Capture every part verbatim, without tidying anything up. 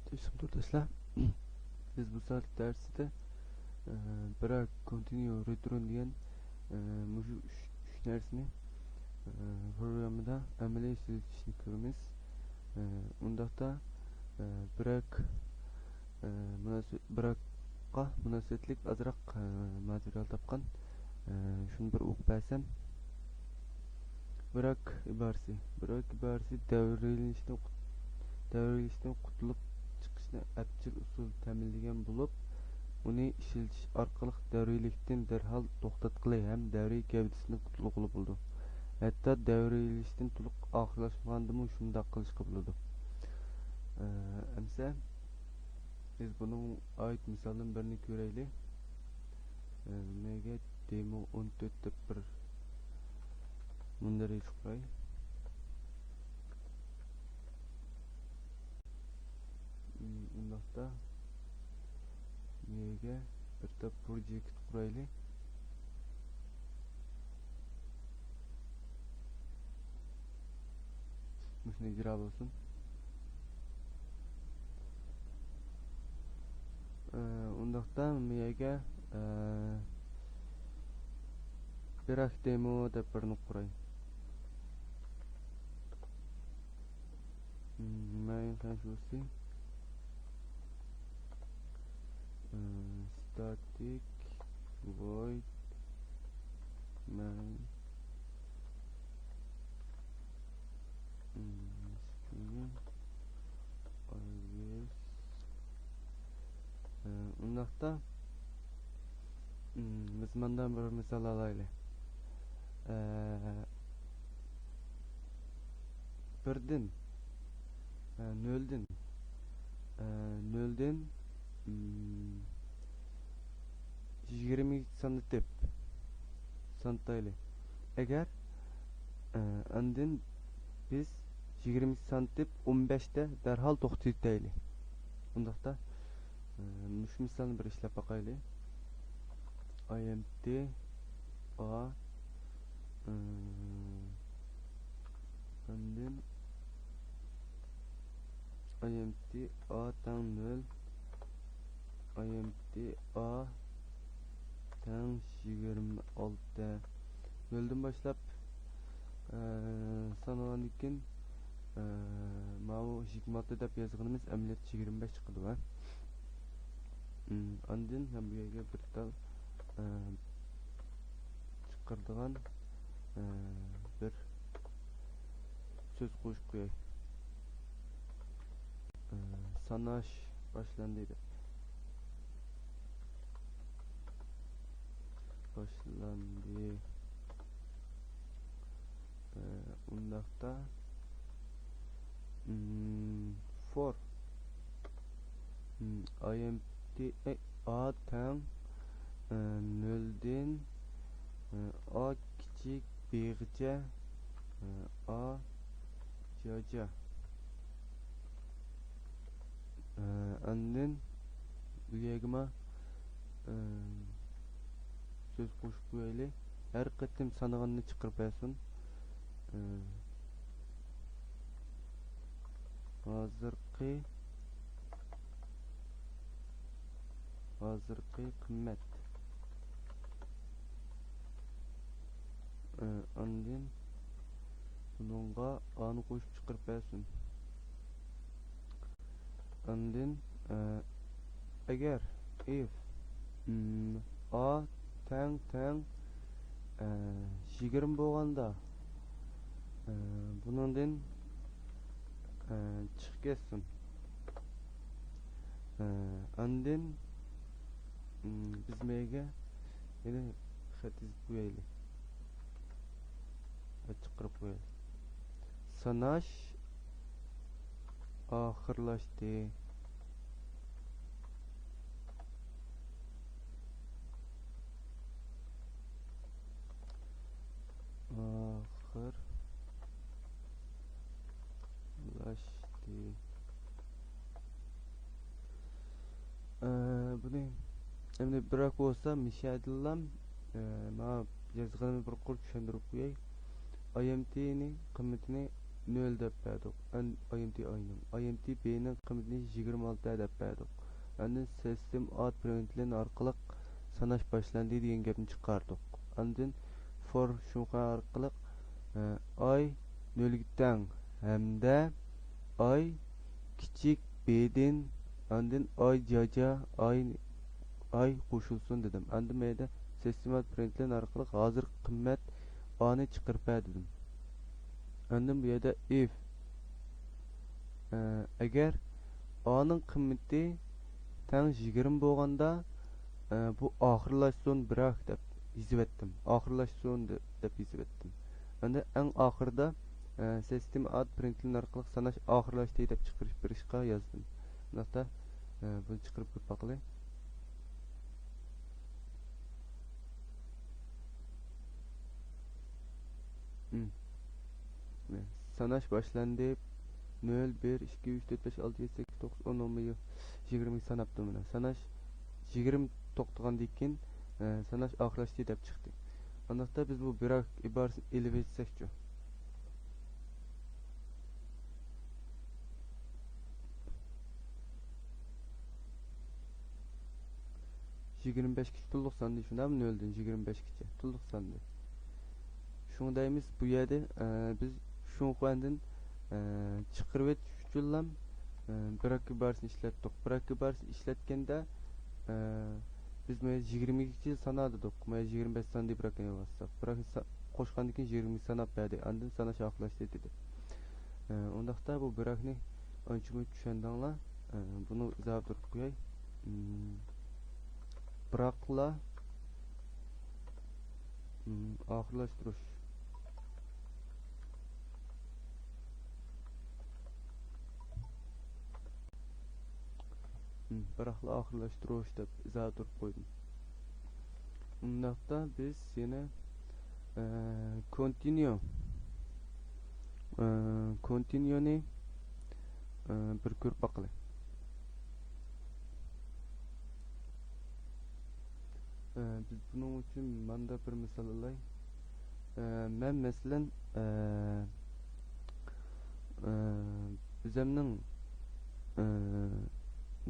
تەشەككۈر تورداشلار. بىز بۇ سائەتلىك دەرستە، ئە، بىراك، كونتىنيۇ، رېتۇرن دېگەن، ئە، مۇشۇ ئۈچ، ئۈچ نەرسىنى، ئە، پروگراممىدا ئەمەلىي ئىشلىتىشنى كۆرىمىز. ئە، ئۇنداقتا، ئە، بىراك، ئە، مۇناسىۋەت، بىراكقا مۇناسىۋەتلىك ئازراق، ئە، ماتېرىيال تاپقان. ئە، شۇنى بىر ئوقۇپ بەرسەم. بىراك ئىبارىسى. بىراك ئىبارىسى دەۋرىيلىشتىن قۇت-، دەۋرىيلىشتىن قۇتۇلۇپ چىقىشنى ئەپچىل ئۇسۇل تەمىنلىگەن بولۇپ، ئۇنى ئىشلىتىش ئارقىلىق دەۋرىيلىكتىن دەرھال توختاتقىلى ھەم دەۋرىي گەۋدىسىدىن قۇتۇلغىلى بولىدۇ. ھەتتا دەۋرىيلىشتىن تولۇق ئاخىرلاشمىغاندىمۇ شۇنداق قىلىشقا بولىدۇ. ئە، ئەمسە بىز بۇنىڭ ئايت مىسالدىن بىرنى كۆرەيلى. ئە، مەيگە دېمو ئون تۆت دەپ بىر مۇندەرىجە قۇراي. ئۇنداقتا مەيگە بىر تاپ پروجېكت قۇرايلى. مۇشۇنى ئىجرا بولسۇن. ئە، ئۇنداقتا مەيگە، ئە، بىراك دېمو دەپ بىرنى قۇراي. مم، مەيگە شۇسى. ئە، ستاتىك ۋويد مەيگە ئۇنداقتا، بىز مۇنداق بىر مىسال ئالايلى. بىردىن، نۆلدىن، نۆلدىن يىگىرمە سانىتىپ سانىتايلى. ئەگەر، ئە، ئاندىن بىز يىگىرمە سانتىپ ئون بەشتە دەرھال توختىتەيلى. ئۇنداقتا، ئە، مۇشۇ مىسالنى بىر ئىشلەپ باقايلى. ئاي ئېم تى ئا، ئە، ئاندىن ئاي ئېم تى ئا تەڭ نۆل، ئاي ئېم تى ئا تەڭ يىگىرمە ئالتە. نۆلدىن باشلاپ، ئە، سانىغاندىن كېيىن، ئە، ماۋۇ يىگىرمە ئالتە دەپ يازغىنىمىز ئەمەلىيەتتە يىگىرمە بەش چىقىدۇ، ھە. ئاندىن مەن بۇ يەرگە بىر تال، ئە، چىقىرىدىغان، ئە، بىر سۆز قوشۇپ قوياي. ئە، ساناش باشلاندى دەپ. باشلاندى. ئە، ئۇنداقتا، مم، فور. مم، ئاي ئېم تى، ئە، ئا تەڭ، ئە، نۆلدىن، ئە، ئا كىچىك بىغىچە، ئە، ئا جاجا. ئە، ئاندىن بۇ يەرگىمۇ، ئە، سۆز قوشۇپ قويايلى. ھەر قېتىم سانىغىنىنى چىقىرىپ بەرسۇن. ئە، ھازىرقى، ھازىرقى قىممەت. ئە، ئاندىن بۇنىڭغا ئانى قوشۇپ چىقىرىپ بەرسۇن. ئاندىن، ئە، ئەگەر، ئىف، ئا تەڭ تەڭ، ئە، يىگىرمە بولغاندا، ئە، بۇنىڭدىن، ئە، چىقىپ كەتسۇن. ئە، ئاندىن، بىز مەيگە يەنە خەت يېزىپ قويايلى. ۋە چىقىرىپ قويايلى. ساناش ئاخىرلاشتى. ئاخىرلاشتى. ئە، بۇنى ئەمدى بىراك بولسا مىشەدىنلام، ئە، ماڭا يازغىنىنى بىر قۇر چۈشەندۈرۈپ قوياي. ئاي ئېم تى نى قىممىتىنى نۆل دەپ بەردۇق. ئەن-، ئاي ئېم تى ئاينىڭ، ئاي ئېم تى بىنىڭ قىممىتىنى يىگىرمە ئالتە دەپ بەردۇق. ئاندىن سىستېم ئات پرىنتلىن ئارقىلىق ساناش باشلاندى دېگەن گەپنى چىقاردۇق. ئاندىن فور شۇڭخۇەن ئارقىلىق، ئە، ئاي نۆلگە تەڭ ھەمدە ئاي كىچىك بىدىن، ئاندىن ئاي جاجا، ئاي، ئاي قوشۇلسۇن دېدىم. ئاندىن بۇ يەردە سىستېم ئات پرىنتلىن ئارقىلىق ھازىرقى قىممەت ئانى چىقىرىپ بەر دېدىم. ئاندىن بۇ يەردە ئىف، ئە، ئەگەر ئانىڭ قىممىتى تەڭ يىگىرمە بولغاندا، ئە، بۇ ئاخىرلاشسۇن بىراك دەپ يېزىۋەتتىم. ئاخىرلاشسۇن دە-، دەپ يېزىۋەتتىم. ئەمدى ئەڭ ئاخىرىدا، ئە، سىستېم ئات پرىنتلىن ئارقىلىق ساناش ئاخىرلاشتى دەپ چىقىرىپ بېرىشقا يازدىم. بۇنداقتا، ئە، بۇنى چىقىرىپ كۆرۈپ باقىلى. مم. ساناش باشلاندى. نۆل، بىر، ئىككى، ئۈچ، تۆت، بەش، ئالتە، يەتتە، سەككىز، توققۇز، ئون، ئون بىر، يىگىرمىگە ساناپتۇ مانا. ساناش يىگىرمە توختىغاندىن كېيىن، ئە، ساناش ئاخىرلاشتى دەپ چىقتى. ئانداقتا بىز بۇ بىراك ئىبارىسىنى ئېلىۋەتسەكچۇ؟ يىگىرمە بەشكىچە تولۇق ساندى، شۇنداقمۇ؟ نۆلدىن يىگىرمە بەشكىچە تولۇق ساندى. شۇڭا دەيمىز، بۇ يەردە، ئە، بىز شۇڭخۇەندىن، ئە، چىقىرىۋېتىش ئۈچۈنلا، ئە، بىراك ئىبارىسىنى ئىشلەتتۇق. بىراك ئىبارىسىنى ئىشلەتكەندە، ئە، بىز مانا يىگىرمىگىچە سانا دېدۇق. مانا يىگىرمە بەش ساندى بىراكنى ئېلىۋاتساق. بىراكنى سا-، قوشقاندىن كېيىن يىگىرمىگە ساناپ بەردى. ئاندىن ساناش ئاخىرلاشتى دېدى. ئە، ئۇنداقتا بۇ بىراكنى ئانچە مۇنچە چۈشەندىڭلار. ئە، بۇنى ئىزاھلاپ تۇرۇپ قوياي. مم، بىراقلا، مم، ئاخىرلاشتۇرۇش. مم، بىراقلا ئاخىرلاشتۇرۇش دەپ ئىزاھلاپ تۇرۇپ قويدۇم. ئۇنداقتا بىز يەنە، ئە، كونتىنيۇ، ئە، كونتىنيۇنى، ئە، بىر كۆرۈپ باقىلى. ئە، بىز بۇنىڭ ئۈچۈن ماندا بىر مىسال ئالاي. ئە، مەن مەسىلەن، ئە، ئە، ئۆزۈمنىڭ، ئە،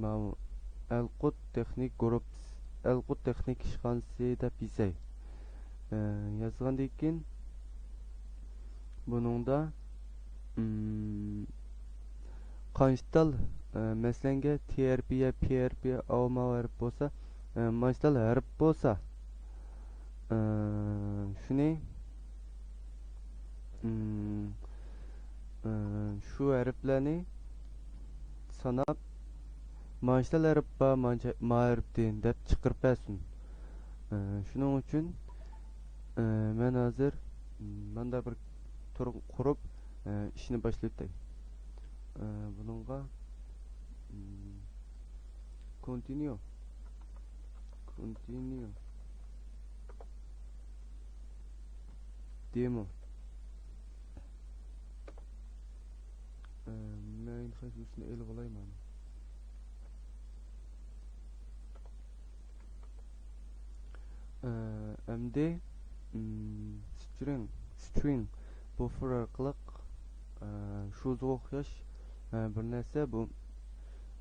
ماۋۇ ئەلقۇت تېخنىك گۇرۇپپىسى، ئەلقۇت تېخنىك ئىشخانىسى دەپ يېزەي. ئە، يازغاندىن كېيىن بۇنىڭدا، ئىم، قانچە تال، ئە، مەسىلەنگە تى ئار پى يا پى ئار پى ئاۋ ماۋ ھەرپ بولسا، ئە، مانچە تال ھەرپ بولسا، ئە، شۇنى، ئىم، ئە، شۇ ھەرپلەرنى ساناپ، مانچە تال ھەرپ بار، مانچە، ما ھەرپتىن دەپ چىقىرىپ بەرسۇن. ئە، شۇنىڭ ئۈچۈن، ئە، مەن ھازىر، ئىم، ماندا بىر تور قۇرۇپ، ئە، ئىشنى باشلىۋېتەي. ئە، بۇنىڭغا، ئىم، كونتىنيۇ. كونتىنيۇ. دېمو. ئە، مەن خەجلىسىنى ئېلىپ ئالاي مانا. ئە، ئەمدى، ئىم، سترىڭ، سترىڭ بۇففېر ئارقىلىق، ئە، شۇزغا ئوخشاش، ئە، بىر نەرسە بۇ،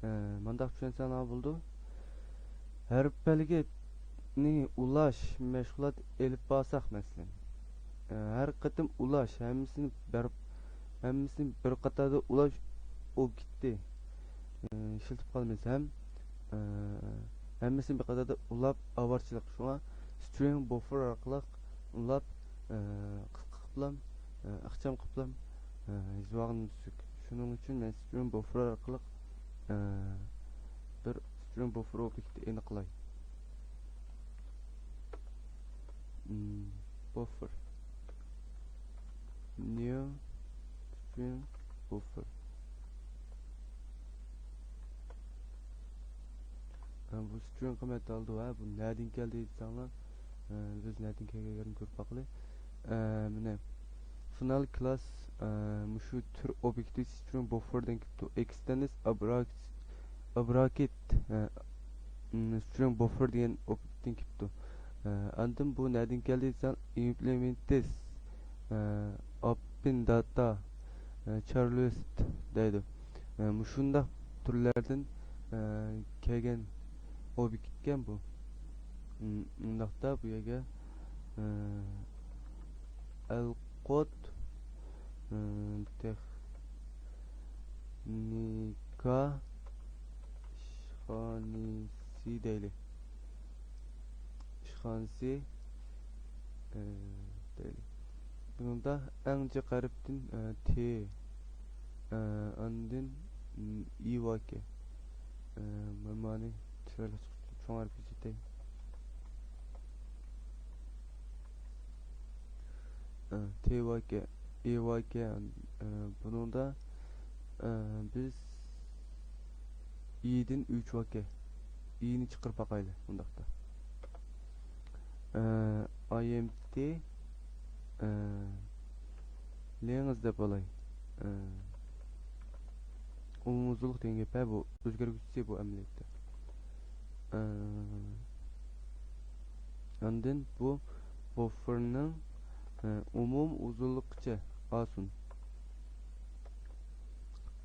ئە، مانداق چۈشەنسەڭلار بولىدۇ. ھەرپ بەلگىنى ئۇلاش مەشغۇلات ئېلىپ بارساق، مەسىلەن، ئە، ھەر قېتىم ئۇلاش، ھەممىسىنى بەرىپ، ھەممىسىنى بىر قاتاردا ئۇلاش، ئۇ كېتتى. ئە، ئىشلىتىپ قالىمىز ھەم، ئە، ھەممىسىنى بىر قاتاردا ئۇلاپ ئاۋارىچىلىق. شۇڭا سترىڭ بۇففېر ئارقىلىق ئۇلاپ، ئە، قىسقا قىپلام، ئە، ئىخچام قىپلام، ئە، يېزىۋالغىنىمىز تۈزۈك. شۇنىڭ ئۈچۈن مەن سترىڭ بۇففېر ئارقىلىق، ئە، بىر سترىڭ بۇففېر ئوبيېكتى ئېنىقلاي. ئىم، بۇففېر. نيۇ سترىڭ بۇففېر. ھە، بۇ سترىڭ قىممەت ئالدى، ھە، بۇ نەدىن كەلدى دېسەڭلار، ھە، بىز نەدىن كەلگەنلىكىنى كۆرۈپ باقىلى. ھە، مانا، فىنال كلاس، ھە، مۇشۇ تۈر ئوبيېكتى سترىڭ بۇففېردىن كېلىپتۇ. ئېكستېنس ئابراكت، ئابراكت، ھە، سترىڭ بۇففېر دېگەن ئوبيېكتتىن كېلىپتۇ. ھە، ئاندىن بۇ نەدىن كەلدى دېسەڭ، ئىمپلېمېنتس، ھە، ئوپېن داتا، ئە، چارلىست دەيدۇ. ئە، مۇشۇنداق تۈرلەردىن، ئە، كەلگەن ئوبيېكتكەن بۇ. ئۇم، ئۇنداقتا بۇ يەرگە، ئە، ئەلقۇت، ئە، تېخنىكا ئىشخانىسى دەيلى. ئىشخانىسى، ئە، دەيلى. بۇنىڭدا ئەڭ جىق ھەرپتىن، ئە، تې، ئە، ئاندىن، ئىم، ئى باركەن. ئە، مەن مانى چىرايلىق چوڭ ھەرپكە چېتەي. ئە، تې باركەن، ئى باركەن. ئە، بۇنىڭدا، ئە، بىز ئىدىن ئۈچ باركەن. ئىنى چىقىرىپ باقايلى، ئۇنداقتا. ئە، ئاي ئېم تى، ئە، لېڭىز دەپ ئالاي. ئە، ئومۇمىي ئۇزۇنلۇق دېگەن گەپ، ھە، بۇ ئۆزگەرگۈچىسى بۇ ئەمەلىيەتتە. ئە، ئاندىن بۇ بۇففېرنىڭ، ئە، ئومۇمىي ئۇزۇنلۇقىچە ئالسۇن.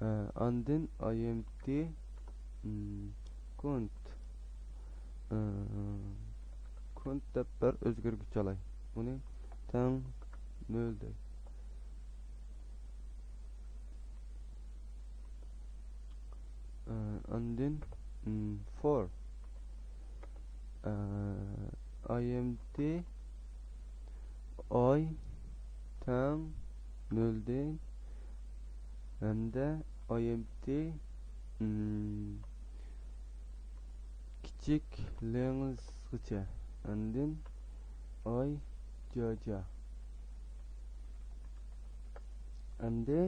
ئە، ئاندىن ئاي ئېم تى، ئىم، كونت، ئە، كونت دەپ بىر ئۆزگەرگۈچ ئالاي. ئۇنى تەڭ نۆل دەي. ئە، ئاندىن، ئىم، فور. ئە، ئاي ئېم تى ئاي تەڭ نۆلدىن ھەمدە ئاي ئېم تى، ئىم، كىچىك لېڭىزغىچە. ئاندىن ئاي جا جا. ئەمدى،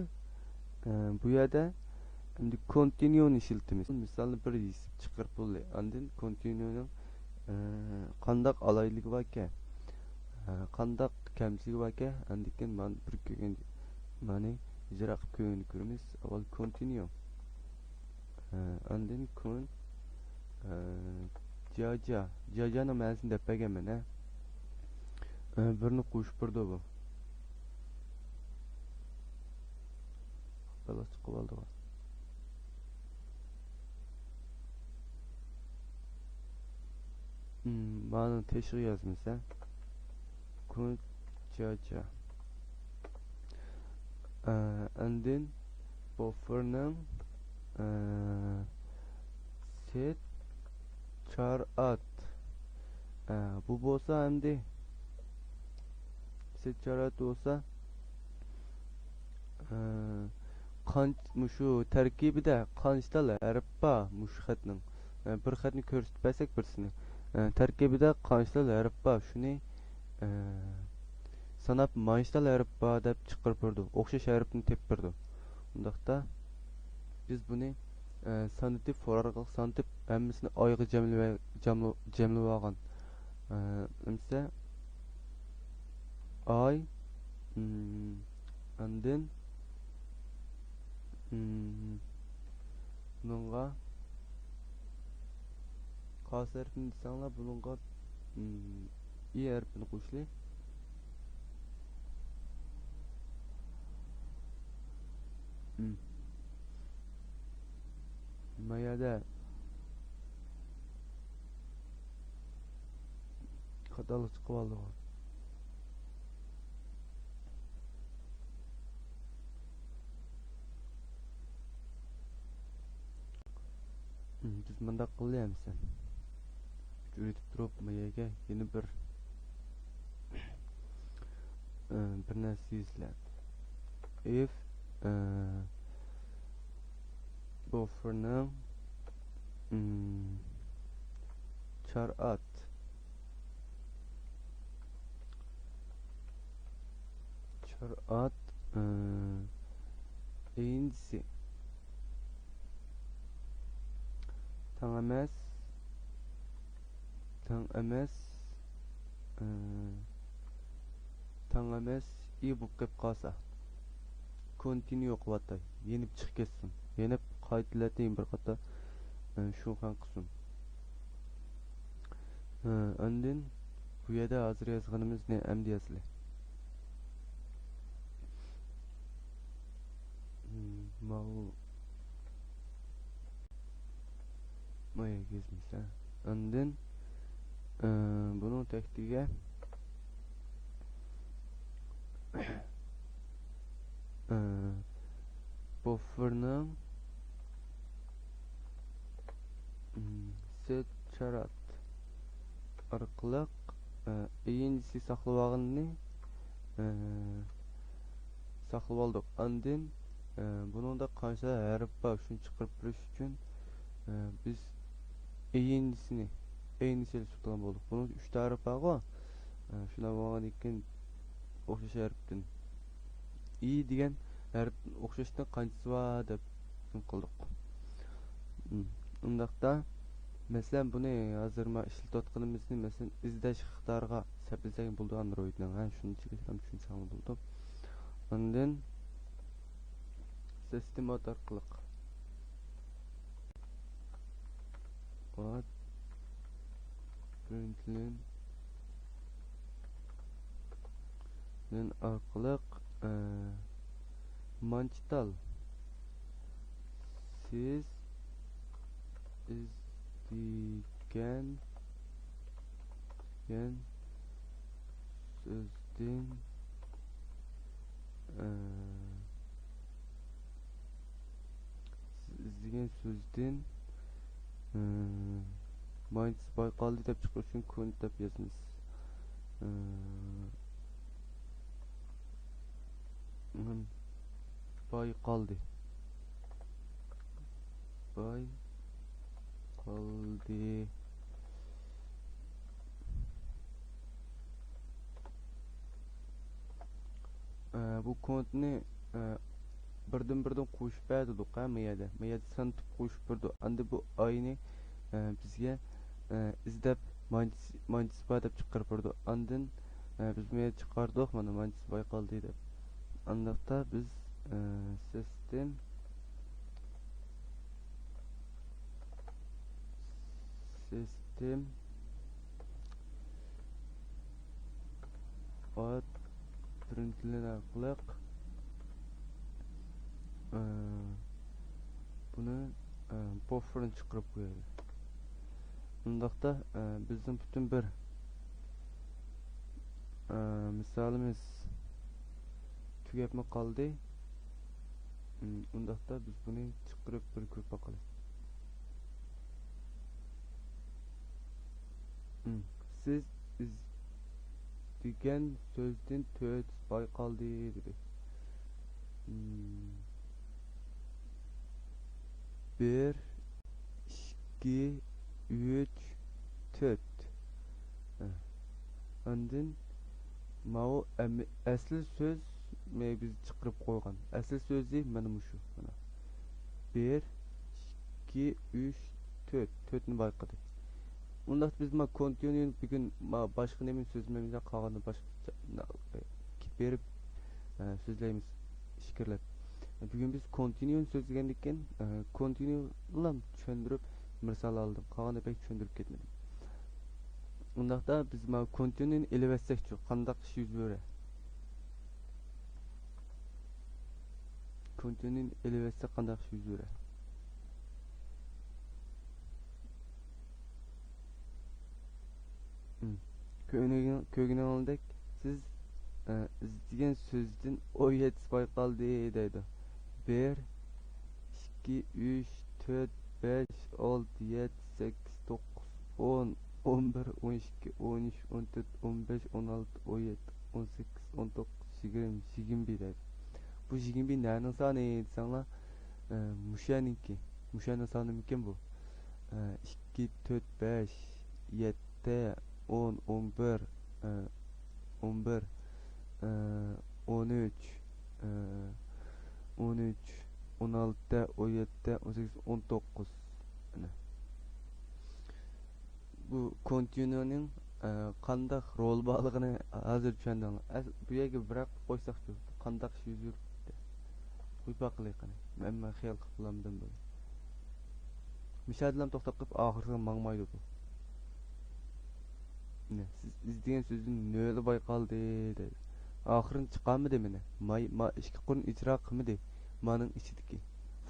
ئە، بۇ يەردە ئەمدى كونتىنيۇنى ئىشلىتىمىز. مىسالنى بىر يېزىپ چىقىرىپ بولدى. ئاندىن كونتىنيۇنىڭ، ئە، قانداق ئالاھىدىلىكى باركەن؟ ئە، قانداق كەمچىلىكى باركەن؟ ئاندىن كېيىن مانا بىر كۆرگەن، مانى ئىجرا قىلىپ كۆرگەندە كۆرىمىز. ئاۋۋال كونتىنيۇ. ئە، ئاندىن كون، ئە، جا جا. جا جانىڭ مەنىسىنى دەپ بەرگەنمەن، ھە. ئە، بىرنى قوشۇپ بېرىدۇ بۇ. خاپىلىق چىقىپ قالدىغۇ. مم، مانىڭ تېشىغا يازىمىز، ھە. كون جا جا. ئە، ئاندىن بۇففېرنىڭ، ئە، سېت چار ئات. ئە، بۇ بولسا ئەمدى سېت چار ئات بولسا، ئە، قانچ-، مۇشۇ تەركىبىدە قانچە تال ھەرپ بار مۇشۇ خەتنىڭ؟ ئە، بىر خەتنى كۆرسىتىپ بەرسەك بىرسىنى. ئە، تەركىبىدە قانچە تال ھەرپ بار؟ شۇنى، ئە، ساناپ مانچە تال ھەرپ بار دەپ چىقىرىپ بېرىدۇ. ئوخشاش ھەرپنى تېپىپ بېرىدۇ. ئۇنداقتا بىز بۇنى، ئە، سانىتىپ، فور ئارقىلىق سانىتىپ، ھەممىسىنى ئايغا جەملىۋە-، جەملە-، جەملىۋالغان. ئە، ئەمسە ئاي، ئىم، ئاندىن، ئىم، بۇنىڭغا قاس ھەرپىنى دېسەڭلار، بۇنىڭغا، ئىم، ئى ھەرپىنى قوشىلى. ئىم. ما يەردە خاتالىق چىقىپ قالدىغۇ. بىز مۇنداق قىلدى ئەمىسە. ئۈچ ئۆتۈپ تۇرۇپ، ما يەرگە يەنە بىر، ئە، بىر نەرسە يېزىلە. ئىف، ئە، بۇففېرنىڭ، ئىم، چار ئات. چار ئات، ئە، ئېينسى. تەڭ ئەمەس. تەڭ ئەمەس. ئە، تەڭ ئەمەس ئى بولۇپ قېلىپ قالسا، كونتىنيۇ قىلىۋاتاي. يېنىپ چىقىپ كەتسۇن. يېنىپ قايتىلەتتىن بىر قاتا، ئە، شۇڭخەن قىلسۇن. ئە، ئاندىن بۇ يەردە ھازىر يازغىنىمىزنى ئەمدى يازىلى. ماۋۇ مايا كەسمىسە. ئاندىن، ئە، بۇنىڭ تەكتىگە، ئە، بۇففېرنىڭ، ئىم، سېت چارات ئارقىلىق، ئە، ئىنچىسى ساقلىۋالغىنىنى، ئە، ساقلىۋالدۇق. ئاندىن، ئە، بۇنىڭدا قانچە ھەرپ بار، شۇنى چىقىرىپ بېرىش ئۈچۈن، ئە، بىز ئىنچىسىنى، ئىنچىسىنى سېلىشتۇرغان بولدۇق. بۇنىڭ ئۈچ ھەرپ بارغۇ. ئە، شۇنداق بولغاندىن كېيىن ئوخشاش ھەرپتىن، ئى دېگەن ھەرپتىن ئوخشاشتىن قانچىسى بار دەپ قىلدۇق. ئۇنداقتا، مەسىلەن، بۇنى ھازىر ما ئىشلىتىۋاتقىنىمىزنى، مەسىلەن، ئىزدەش ئىقتىدارىغا سەپلىسەك بولىدۇ ئاندرويدنىڭ. ھە، شۇنى چېكىشلەم چۈشەنسەڭلار بولىدۇ. ئاندىن سىستېما ئارقىلىق. ۋات پرىنتلىن ئارقىلىق، ئە، مانچىتال. سىز ئىزدىگەن، دېگەن سۆزدىن، ئە، سىز ئىزدىگەن سۆزدىن، ئە، مانچىسى بايقالدى دەپ چىقىرىش ئۈچۈن كونت دەپ يازىمىز. ئە، بايقالدى. بايقالدى. ئە، بۇ كونتنى، ئە، بىردىن-بىردىن قوشۇپ بەردۇق، ھە، ما يەردە. ما يەردە سانىتىپ قوشۇپ بېرىدۇ. ئاندىن بۇ ئاينى، ئە، بىزگە، ئە، ئىزدەپ مانچىسى، مانچىسى بار دەپ چىقىرىپ بېرىدۇ. ئاندىن، ئە، بىز ما يەردە چىقاردۇق، مانا مانچىسى بايقالدى دەپ. ئانداقتا بىز، ئە، سىستېم، سىستېم ئات پرىنتلىن ئارقىلىق، ئە، بۇنى، ئە، بۇففېرنى چىقىرىپ قويايلى. ئۇنداقتا، ئە، بىزنىڭ پۈتۈن بىر، ئە، مىسالىمىز تۈگەپمۇ قالدى. ئۇم، ئۇنداقتا بىز بۇنى چىقىرىپ بىر كۆرۈپ باقايلى. ئۇم، سىز ئىزدىگەن سۆزدىن تۆت بايقالدى دېدى. ئۇم، بىر، ئىككى، ئۈچ، تۆت. ھە. ئاندىن ماۋۇ ئەمە-، ئەسلى سۆز، مە-، بىز چىقىرىپ قويغان ئەسلى سۆزى مانا مۇشۇ. مانا. بىر، ئىككى، ئۈچ، تۆت. تۆتنى بايقىدى. ئۇنداقتا بىز ما كونتىنيۇنى بۈگۈن ما باشقا نېمىنى سۆزلىمەيمىز، قالغاندا باشقا بېرىپ، ئە، سۆزلەيمىز ئىچكىرىلەپ. بۈگۈن بىز كونتىنيۇنى سۆزلىگەندىن كېيىن، ئە، كونتىنيۇنىلا چۈشەندۈرۈپ مىسال ئالدىم. قالغاننى بەك چۈشەندۈرۈپ كەتمىدىم. ئۇنداقتا بىز ما كونتىنيۇنى ئېلىۋەتسەكچۇ، قانداق ئىش يۈز بېرە؟ كونتىنيۇنى ئېلىۋەتسەك قانداق ئىش يۈز بېرە؟ كۆرگىنىڭ-، كۆرگىنىڭىزدەك، سىز، ئە، ئىزدىگەن سۆزدىن ئون يەتتىسى بايقالدى دەيدۇ. بىر، ئىككى، ئۈچ، تۆت، بەش، ئالتە، يەتتە، سەككىز، توققۇز، ئون، ئون بىر، ئون ئىككى، ئون ئۈچ، ئون تۆت، ئون بەش، ئون ئالتە، ئون يەتتە، ئون سەككىز، ئون توققۇز، يىگىرمە، يىگىرمە بىر دەيدۇ. بۇ يىگىرمە بىر نەنىڭ سانى دېسەڭلار، ئە، مۇشۇ يەرنىڭكى. مۇشۇ يەرنىڭ سانىمىكەن بۇ؟ ئىككى، تۆت، بەش، يەتتە، ئون، ئون بىر، ئون بىر، ئون ئۈچ، ئون ئۈچ، ئون ئالتە، ئون يەتتە، ئون سەككىز، ئون توققۇز. بۇ كونتىنيۇنىڭ، ئە، قانداق رولى بارلىقىنى ھازىر چۈشەندىڭلار. ئەس-، بۇ يەرگە بىراق قويساقچۇ، قانداق ئىش يۈز بېرىپتۇ؟ قويۇپ باقىلى قېنى. مەن، مەن خىيال قىلىپ بولامدىم بۇنى. مۇشۇ يەردىلا توختاپ قېلىپ، ئاخىرىغا ماڭمايدۇ بۇ. مىنە، سىز ئىزدىگەن سۆزدىن نۆلى بايقالدى دەيدۇ. ئاخىرىنى چىقارمىدى مېنى. ماي-، ما-، ئىككى قۇرنى ئىجرا قىلمىدى مانىڭ ئىچىدىكى.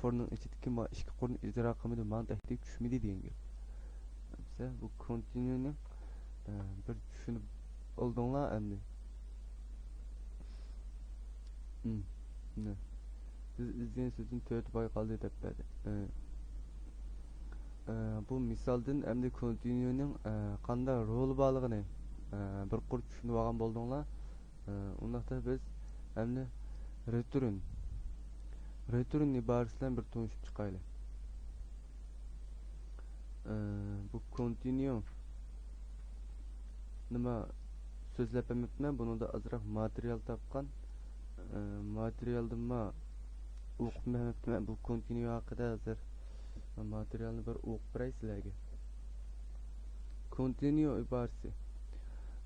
قۇرنىڭ ئىچىدىكى ما ئىككى قۇرنى ئىجرا قىلمىدى، ماڭا تەھدىت چۈشمىدى دېگەن گەپ. بىزە بۇ كونتىنيۇنى، ئە، بىر چۈشىنىپ ئالدىڭلار ئەمدى. مم. مىنە. بىز ئىزدىگەن سۆزدىن تۆتى بايقالدى دەپ بەردى. ئە، ئە، بۇ مىسالدىن ئەمدى كونتىنيۇنىڭ، ئە، قانداق رولى بارلىقىنى، ئە، بىر قۇر چۈشىنىپ ئالغان بولدۇڭلار. ئە، ئۇنداقتا بىز ئەمدى رېتۇرن، رېتۇرن ئىبارىسى بىلەن بىر تونۇشۇپ چىقايلى. ئە، بۇ كونتىنيۇ نېمە سۆزلەپ بەرمەپتىمەن، بۇنىڭدا ئازراق ماتېرىيال تاپقان. ئە، ماتېرىيالدىنمۇ ئوقۇپ بەرمەپتىمەن بۇ كونتىنيۇ ھەققىدە. ھازىر ماتېرىيالنى بىر ئوقۇپ بېرەي سىلەرگە. كونتىنيۇ ئىبارىسى.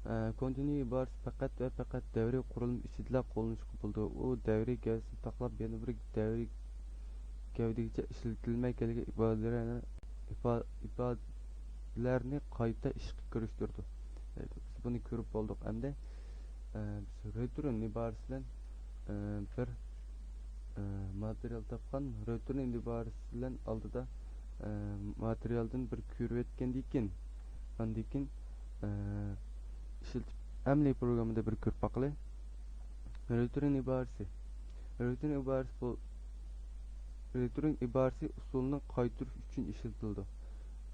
ئە، كونتىنيۇ ئىبارىسى پەقەت ۋە پەقەت دەۋرىي قۇرۇلما ئىچىدىلا قوللىنىشقا بولىدۇ. ئۇ دەۋرىي گەۋدىسىنى ساقلاپ، يەنە بىر دەۋرىي گەۋدىگىچە ئىشلىتىلمەي كەلگەن ئىبارىلەرنى، ئىبا-، ئىبارىلەرنى قايتا ئىشقا كىرىشتۈرىدۇ. بىز بۇنى كۆرۈپ بولدۇق. ئەمدى، ئە، بىز رېتۇرن ئىبارىسى بىلەن، ئە، بىر، ئە، ماتېرىيال تاپقان. رېتۇرن ئىبارىسى بىلەن ئالدىدا، ئە، ماتېرىيالدىن بىر كۆرۈۋەتكەندىن كېيىن، ئاندىن كېيىن، ئە، ئىشلىتىپ، ئەمەلىي پروگراممىدا بىر كۆرۈپ باقىلى. رېتۇرن ئىبارىسى. رېتۇرن ئىبارىسى بۇ، رېتۇرن ئىبارىسى ئۇسۇلنى قايتۇرۇش ئۈچۈن ئىشلىتىلىدۇ.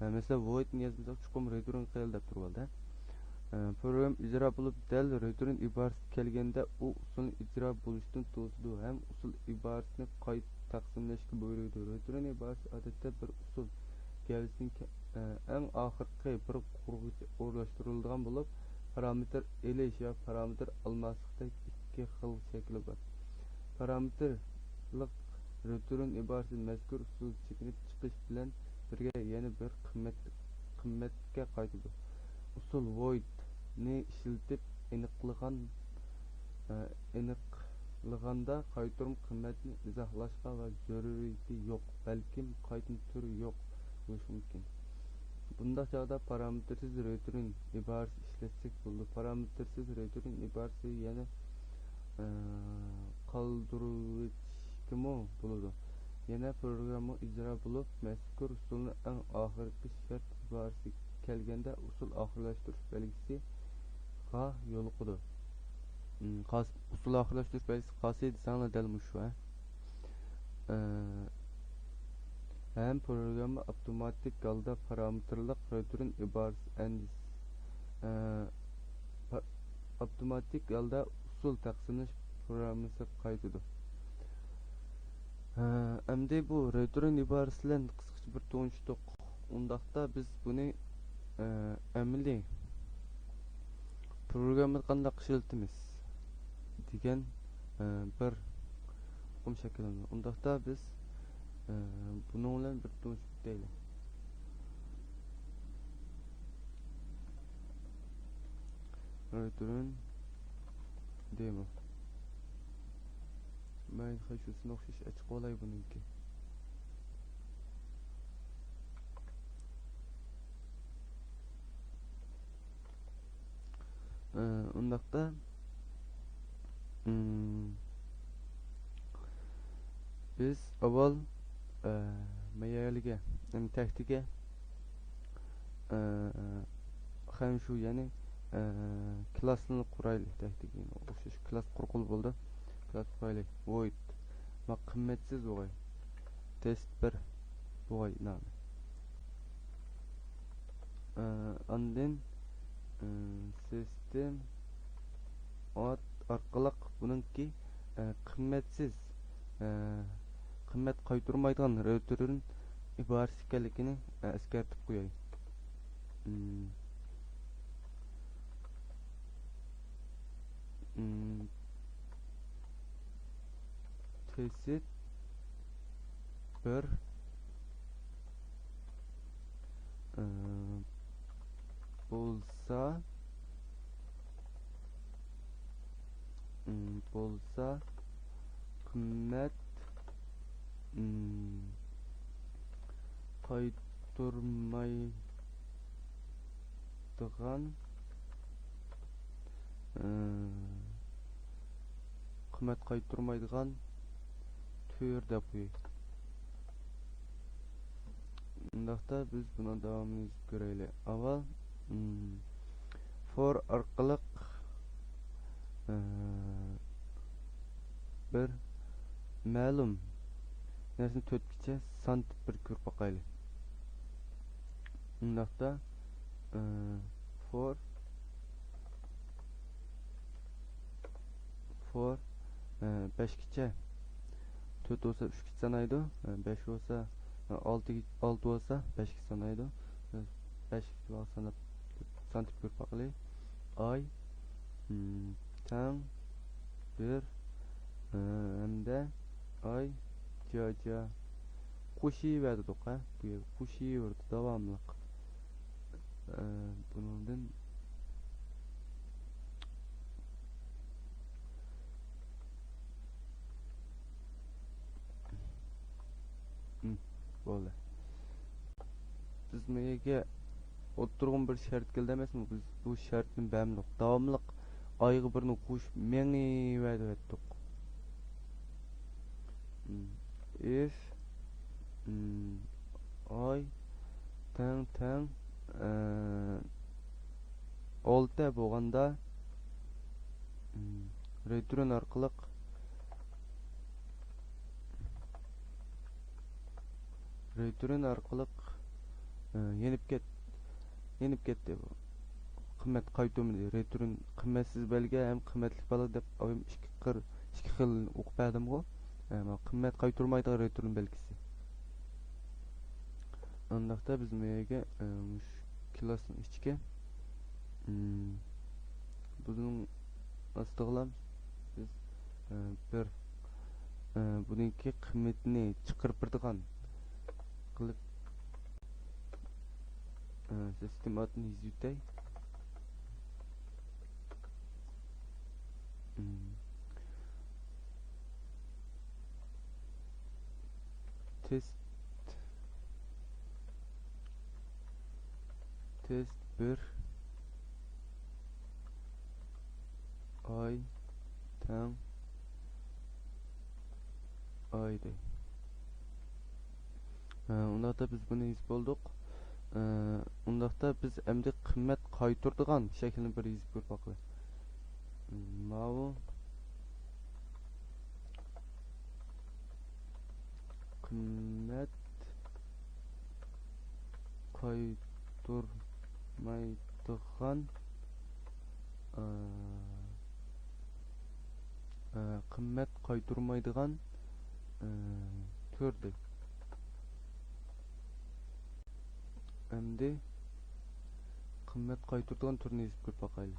ئە، مەسىلەن، ۋويدنى يازمىساق، چوقۇم رېتۇرن قىل دەپ تۇرۇۋالدى. ئە، پروگرامما ئىجرا بولۇپ، دەل رېتۇرن ئىبارىسى كەلگەندە، ئۇ ئۇسۇلنى ئىجرا بولۇشتىن توسىدۇ ھەم ئۇسۇل ئىبارىسىنى قايتا تەقسىملەشكە بۇيرۇيدۇ. رېتۇرن ئىبارىسى ئادەتتە بىر ئۇسۇل گەۋدىسىنىڭ كە-، ئە، ئەڭ ئاخىرقى بىر قۇرغۇچە ئورۇنلاشتۇرۇلىدىغان بولۇپ، پارامېتىر ئېلىش ۋە پارامېتىر ئالماسلىقتەك ئىككى خىل شەكلى بار. پارامېتىرلىق رېتۇرن ئىبارىسى مەزكۇر ئۇسۇل چېكىنىپ چىقىش بىلەن بىرگە يەنە بىر قىممەت، قىممەتكە قايتىدۇ. ئۇسۇل ۋويدنى ئىشلىتىپ ئېنىقلىغان، ئېنىقلىغاندا قايتۇرما قىممەتنى ئىزاھلاشقا ۋە زۆرۈرىيىتى يوق، بەلكىم قايتما تۈرى يوق بولۇشى مۇمكىن. بۇنداق چاغدا پارامېتىرسىز رېتۇرن ئىبارىسى ئىشلەتسەك بولىدۇ. پارامېتىرسىز رېتۇرن ئىبارىسى يەنە، ئە، قالدۇرۇۋېتىشكىمۇ بولىدۇ. يەنە پروگرامما ئىجرا بولۇپ، مەزكۇر ئۇسۇلنىڭ ئەڭ ئاخىرقى شەرت ئىبارىسى كەلگەندە، ئۇسۇل ئاخىرلاشتۇرۇش بەلگىسىغا يولۇقىدۇ. ئۇسۇل ئاخىرلاشتۇرۇش بەلگىسى قايسى دېسەڭلار، دەل مۇشۇ، ھە. ئە، ھەم پروگرامما ئاپتوماتىك ھالدا پارامېتىرلىق رېتۇرن ئىبارىسى ئەندىز-، ئە، پا-، ئاپتوماتىك ھالدا ئۇسۇل تەقسىملەش پروگراممىسىغا قايتىدۇ. ئە، ئەمدى بۇ رېتۇرن ئىبارىسى بىلەن قىسقىچە بىر تونۇشتۇق. ئۇنداقتا بىز بۇنى، ئە، ئەمەلىي پروگراممىدا قانداق ئىشلىتىمىز دېگەن، ئە، بىر ئۇقۇم شەكىللىنىدۇ. ئۇنداقتا بىز، ئە، بۇنىڭ بىلەن بىر تونۇشۇپ ئۆتەيلى. رېتۇرن دېمو. مەن خۇددى شۇنىڭغا ئوخشاش ئېچىپ ئالاي بۇنىڭكى. ئە، ئۇنداقتا، ئىم، بىز ئاۋۋال، ئە، مەيەرلىگە، يەنى تەختىگە، ئە، خەنشۇ، يەنى، ئە، كلاسنى قۇرايلى. تەختىگە ئوخشاش كلاس قۇرغىلى بولىدۇ. كلاس قۇرايلى. ۋويد. ما قىممەتسىز بولغاي. تېست بىر بولغاي نامى. ئە، ئاندىن، ئە، سىستېم ئات ئارقىلىق بۇنىڭكى، ئە، قىممەتسىز، ئە، قىممەت قايتۇرمايدىغان رېتۇرن ئىبارىسى ئىكەنلىكىنى، ئە، ئەسكەرتىپ قوياي. ئىم، ئىم، تېست بىر، ئە، بولسا، ئىم، بولسا، قىممەت، ئىم، قايتۇرمايدىغان، ئىم، قىممەت قايتۇرمايدىغان تۈر دەپ قوياي. ئۇنداقتا بىز بۇنىڭ داۋامىنى يېزىپ كۆرەيلى. ئاۋۋال، مم، فور ئارقىلىق، ئى، بىر مەلۇم نەرسىنى تۆتكىچە سانىتىپ بىر كۆرۈپ باقايلى. ئۇنداقتا، ئى، فور، فور، ئى، بەشكىچە. تۆت بولسا ئۈچكىچە سانايدۇ. ئى، بەش بولسا، ئى، ئالتە، ئالتە بولسا بەشكىچە سانايدۇ. ئى، بەشكىچە ساناپ، سانىتىپ كۆرۈپ باقىلى. ئاي، مم، تەڭ بىر، ئى، ھەمدە ئاي جا جا قوشۇۋەردۇق، ھە؟ بۇ يەرگە قوشۇۋەردى داۋاملىق. ئى، بۇنىڭدىن مم، بولدى. بىز مەيەگە ئوتتۇرىغىمۇ بىر شەرت كەلدى ئەمەسمۇ؟ بىز بۇ شەرتنى بەرمىدۇق. داۋاملىق ئايغا بىرنى قوشۇپ مېڭىۋېرىۋەتتۇق. مم. ئىف، مم، ئاي تەڭ تەڭ، ئە، ئالتە بولغاندا، مم، رېتۇرن ئارقىلىق، رېتۇرن ئارقىلىق، ئە، يېنىپ كەت-، يېنىپ كەتتى بۇ. قىممەت قايتۇرمىدى. رېتۇرن قىممەتسىز بەلگە ھەم قىممەتلىك بەلگە دەپ ئىككى قىر، ئىككى خىل ئوقۇپ بەردىمغۇ. ئە، مانا قىممەت قايتۇرمايدىغان رېتۇرن بەلگىسى. ئانداقتا بىز مەيەگە، ئە، مۇشۇ كلاسنىڭ ئىچىگە، مم، بۇنىڭ ئاستىغىلا بىز، ئە، بىر، ئە، بۇنىڭكى قىممىتىنى چىقىرىپ بېرىدىغان قىلىپ، ئە، سىستېما ئاتىنى يېزىۋېتەي. مم. تېست، تېست بىر ئاي تەڭ ئاي دەي. ھە، ئۇنداقتا بىز بۇنى يېزىپ بولدۇق. ئە، ئۇنداقتا بىز ئەمدى قىممەت قايتۇرىدىغان شەكىلنى بىر يېزىپ كۆرۈپ باقىلى. ماۋۇ قىممەت قايتۇرمايدىغان، ئە، ئە، قىممەت قايتۇرمايدىغان، ئە، تۈردە. ئەمدى قىممەت قايتۇرىدىغان تۈرنى يېزىپ كۆرۈپ باقايلى.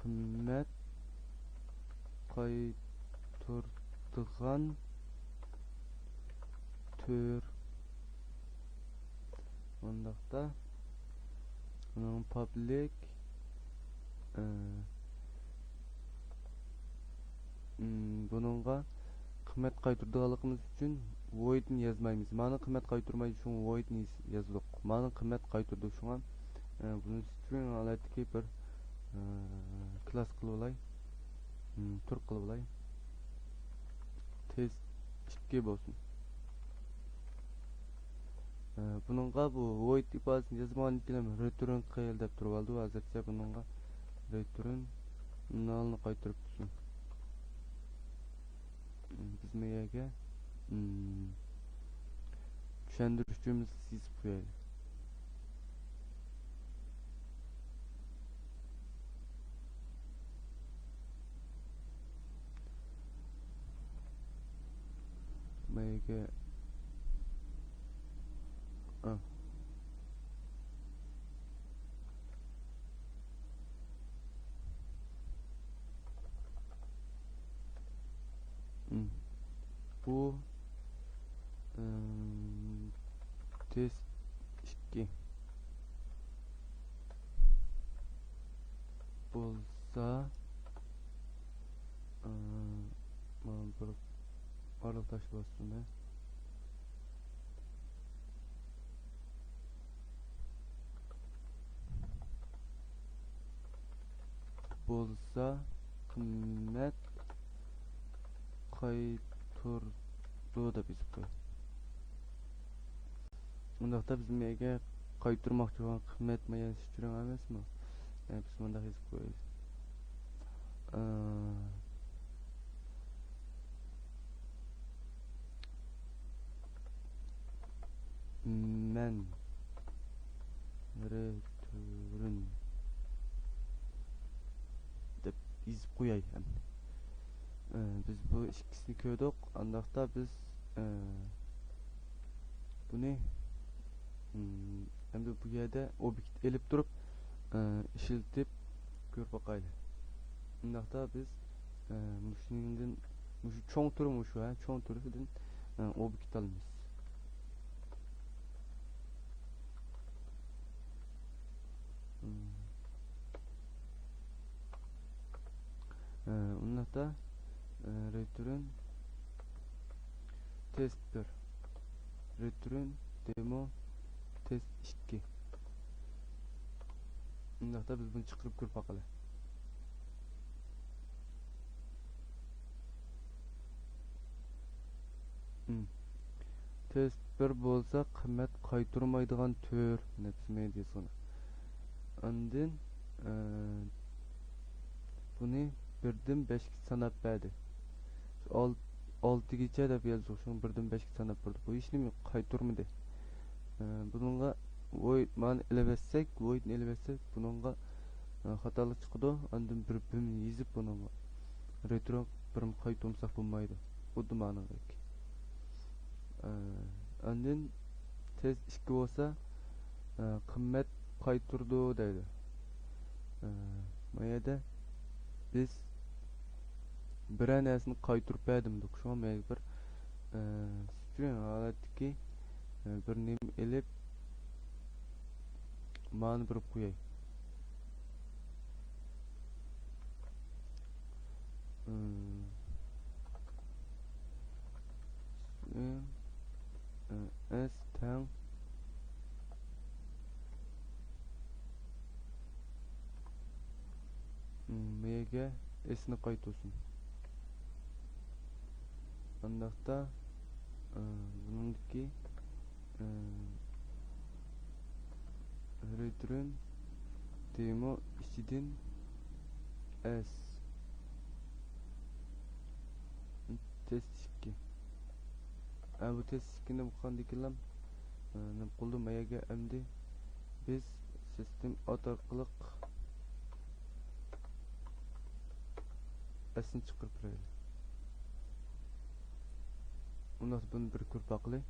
قىممەت قايتۇرىدىغان تۈر. ئۇنداقتا، بۇنىڭ پابلىك، ئى، ئىم، بۇنىڭغا قىممەت قايتۇرىدىغانلىقىمىز ئۈچۈن void نى يازمايمىز. مانا قىممەت قايتۇرمايدۇ، شۇڭا void نى يازدۇق. مانا قىممەت قايتۇرىدۇ، شۇڭا، ئە، بۇنى string ھالەتتىكى بىر، ئە، كلاس قىلىۋالاي. ئىم، تۈر قىلىۋالاي. تېست ئىككى بولسۇن. ئە، بۇنىڭغا بۇ void ئىپادىسىنى يازمىغاندىن كېيىن return قىل دەپ تۇرۇۋالدى. ھازىرچە بۇنىڭغا return null نى قايتۇرۇپ تۇرسۇن. بىز مەيەگە، ئىم، چۈشەندۈرۈش جۈملىسى يېزىپ قويايلى. مەيەگە، ئا. ئىم. بۇ، ئىم، تېست ئىككى بولسا، ئىم، مانا بىر ئارىلىق تاشلاپ باستىم. بولسا قىممەت قايتۇرىدۇ دەپ يېزىپ قوي. ئۇنداقتا بىز مەيگە قايتۇرماقچى بولغان قىممەت مايا شۇ ئەمەسمۇ؟ يەنى بىز مۇنداق يېزىپ قويايلى. ئى، مەن رېتۇرن دەپ يېزىپ قوياي ئەمدى. ئى، بىز بۇ ئىككىسىنى كۆردۇق. ئانداقتا بىز، ئى، بۇنى، ئى، ئەمدى بۇ يەردە ئوبيېكت ئېلىپ تۇرۇپ، ئى، ئىشلىتىپ كۆرۈپ باقايلى. ئۇنداقتا بىز، ئى، مۇشۇنىڭدىن، مۇشۇ چوڭ تۈرى مۇشۇ، ھە، چوڭ تۈرىدىن، ئى، ئوبيېكت ئالىمىز. مم. ئى، ئۇنداقتا، ئى، رېتۇرن تېست بىر، رېتۇرن دېمو تېست ئىككى. ئۇنداقتا بىز بۇنى چىقىرىپ كۆرۈپ باقىلى. مم. تېست بىر بولسا قىممەت قايتۇرمايدىغان تۈر، نەپسىمەي دېسۇن. ئاندىن، ئى، بۇنى بىردىن بەشكە ساناپ بەردى. ئال-، ئالتىگىچە دەپ يازدۇق، شۇڭا بىردىن بەشكە ساناپ بەردى. بۇ ھېچنېمە قايتۇرمىدى. ئى، بۇنىڭغا ۋويد مانى ئېلىۋەتسەك، ۋويدنى ئېلىۋەتسەك، بۇنىڭغا، ئى، خاتالىق چىقىدۇ. ئاندىن بىر بىم يېزىپ بۇنىڭغا رېتۇرن بىرمۇ قايتۇرمىساق بولمايدۇ. خۇددى مانىڭدەك. ئى، ئاندىن تېست ئىككى بولسا، ئى، قىممەت قايتۇرىدۇ دەيدۇ. ئى، ما يەردە بىز بىرەر نەرسىنى قايتۇرۇپ بەر دېمىدۇق. شۇڭا مەن بىر، ئى، سترىڭ ھالەتتىكى، ئى، بىر نېمە ئېلىپ، مانى بېرىپ قوياي. ئى، ئى، ئى، ئېس تەڭ مېگە ئېسنى قايتۇرسۇن. ئانداقتا، ئى، بۇنىڭدىكى، ئى، رېتۇرن دېمو ئىچىدىن ئېس تېست ئىككى. ئە، بۇ تېست ئىككىنى ئوقۇغاندىكىنلا، ئە، نېمە قىلدى؟ ما يەرگە ئەمدى بىز سىستېم ئات ئارقىلىق ئېسنى چىقىرىپ بېرەيلى. ئۇنداقتا بۇنى بىر كۆرۈپ باقىلى.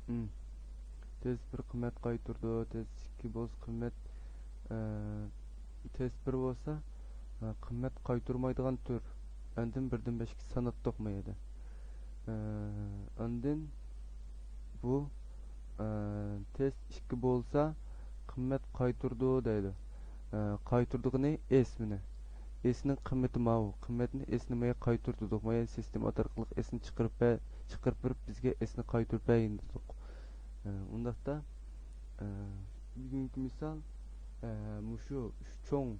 مم. تېست بىر قىممەت قايتۇرىدۇ، تېست ئىككى بولسا قىممەت، ئە، تېست بىر بولسا، ئە، قىممەت قايتۇرمايدىغان تۈر. ئاندىن بىردىن بەشكە ساناتتۇق ما يەردە. ئە، ئاندىن بۇ، ئە، تېست ئىككى بولسا قىممەت قايتۇرىدۇ دەيدۇ. ئە، قايتۇرىدىغىنى ئېس مېنى. ئېسنىڭ قىممىتى ماۋۇ. قىممەتنى ئېسنى ما يەرگە قايتۇرۇپ تۇردۇق. ما يەردە سىستېما ئات ئارقىلىق ئېسنى چىقىرىپ بە-، چىقىرىپ بېرىپ بىزگە ئېسنى قايتۇرۇپ بەرگىن دېدۇق. ئە، ئۇنداقتا، ئە، بۈگۈنكى مىسال، ئە، مۇشۇ ئۈچ چوڭ،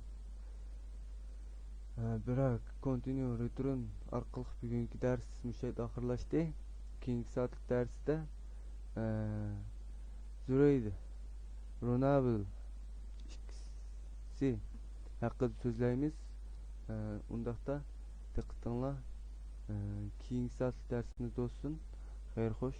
ئە، بىراك، كونتىنيۇ، رېتۇرن ئارقىلىق بۈگۈنكى دەرس مۇشۇ يەردە ئاخىرلاشتى. كېيىنكى سائەتلىك دەرستە، ئە، زۇرەيد، رونابىل ئىككىسى ھەققىدە سۆزلەيمىز. ئە، ئۇنداقتا دىققىتىڭلار، ئە، كېيىنكى سائەتلىك دەرسىمىزدە بولسۇن. خەير خوش.